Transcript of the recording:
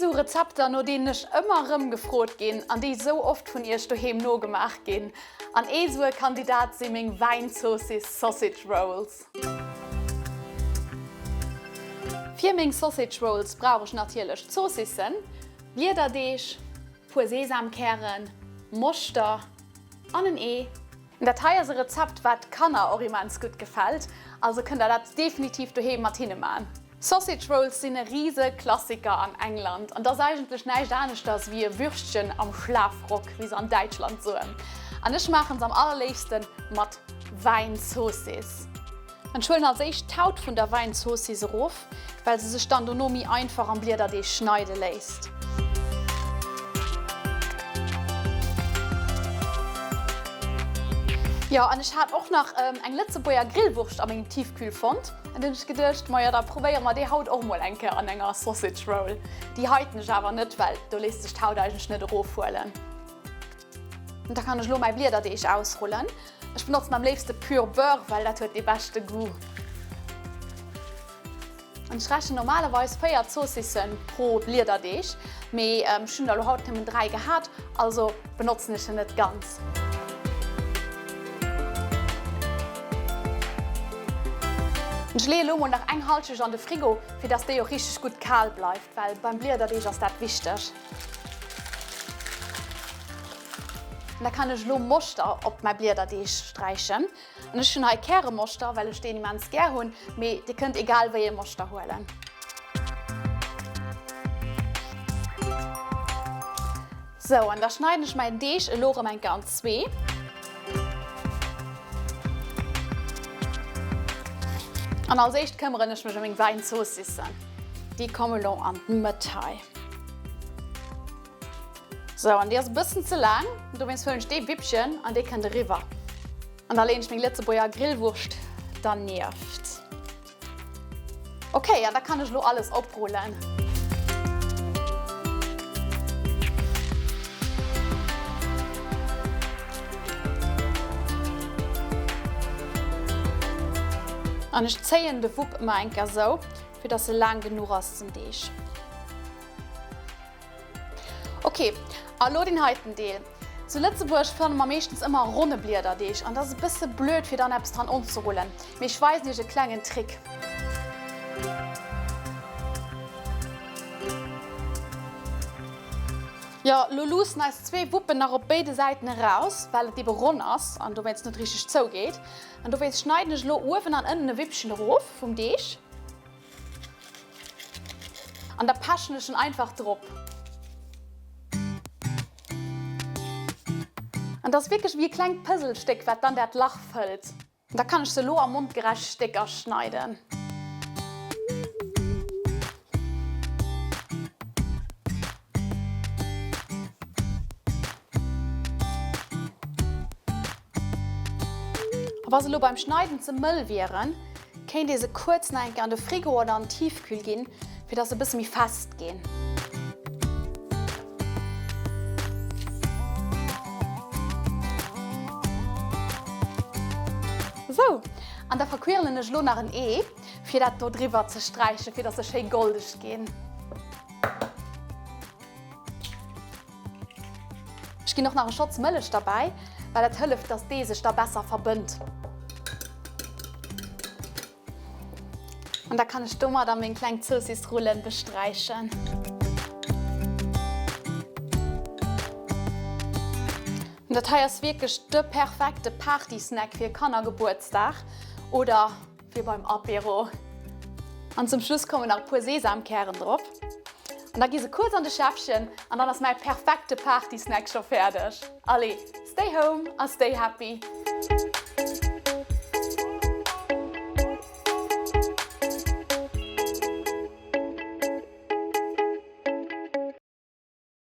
sou Rezepter, no deenen ech ëmmer erëm gefrot ginn an déi sou oft vun iech doheem nogemaach ginn. An ee sou e Kandidat si meng Wäinzoossiss Sausage Rolls. Fir meng Sausage Rolls brauch ech natierlech Zoossissen, Bliederdeeg, puer Sesamkären, Moschter an en Ee. Dat hei ass e Rezept wat Kanner och immens gutt gefält, also kënnt der dat definitiv doheem mat hinne man. Sausage Rolls sinn e riese Klassiker an England an et ass eigentlech näischt aneschters wéi e Würstchen am Schlafrock, wéi se an Däitschland soen. An ech maachen se am allerléifsten mat Wäinzoossiss. Ech huelen als éischt d'Haut vun der Wäinzoossiss erof, well se sech dann dono méi einfach am Bliederdeeg schneide léisst. Jo, an ech hat och nach eng Lëtzebuerger Grillwurscht a mengem Tiefkühl fonnt. An dunn hunn ech geduecht, majo da probéiere mer déi haut och mol eng Kéier an enger Sausage Roll. Déi heiten ech awer net, well do léisst sech d'Haut eigentlech net erofhuelen. An da kann ech elo mäi Bliederdeeg ausrullen. Ech benotzen am léifste pur Beurre, well dat huet dee beschte Goût. An ech rechnen normalerweis 4 Zoossissen pro Bliederdeeg, mee ech hunn der elo haut nëmmen 3 gehat, also benotzen ech se net ganz. Ech leeë elo mol nach eng Halschecht an de Frigo, fir dass déi och richteg gutt kal bleift, well beim Bliederdeeg ass dat wichteg. An da kann ech elo Moschter op mäi Bliederdeeg sträichen. An ech hunn hei Käremoschter, well ech deen immens gär hunn, mee dir kënnt egal wéi ee Moschter huelen. Sou, an da schneiden ech mäin Deeg elo erëm eng Kéier an zwee. An als éischt këmmeren ech mech ëm meng Wäinzoossissen. Déi komme lo an d'Mëtt hei. Sou, an déi ass e bëssen ze laang, dowéinst huelen ech dee Wippchen an dee kënnt eriwwer. An da leeën ech meng Lëtzebuerger Grillwurscht dernieft. Ok, an da kann ech elo alles oprullen. An ech zéien de Wupp ëmmer eng Kéier sou, fir dass e laang genuch ass den Deeg. Ok, a lo deen heiten Deel. Zu Lëtzebuerg fanne mer meeschtens ëmmer ronne Bliederdeeg an dat ass e bësse blöd fir dann eppes dran onzerullen. Mee ech weisen iech e klengen Trick. Jo, lo luussen eis zwee Wuppen nach op béide Säiten eraus, well et ebe ronn ass an dowéinst net richteg zougeet. An dowéinst schneiden ech elo uewen an ënnen e Wippchen erof vum Deeg. An da pechen ech en einfach drop. An dat ass wierklech wéi e klengt Puzzlestéck, wat dann dat Lach fëllt. Da kann ech se elo a mondgerecht Stécker schneiden. A wa se elo beim Schneiden ze mëll wieren, kéint ee se kuerz nach eng Kéier an de Frigo oder an d'Tiefkühl ginn, fir dass se e bësse méi fest ginn. Sou, an da verquirlen ech elo nach en Ee, fir dat do driwwer ze sträichen, fir dass se schéi goldeg ginn. Ech ginn och nach e Schotz Mëllech derbäi, well dat hëlleft, dass d'Ee sech da besser verbënnt. An da kann ech domadder meng kleng Zoossisrullen besträichen. An dat hei ass wierklech de perfekte Partysnack fir e Kannergebuertsdag oder Fir beim Apéro. An zum Schluss kommen nach e puer Sesamkären drop. An da gi se kuerz an de Schäffchen an dann ass mäi perfekte Partysnack scho fäerdeg. Allez, stay home a stay happy!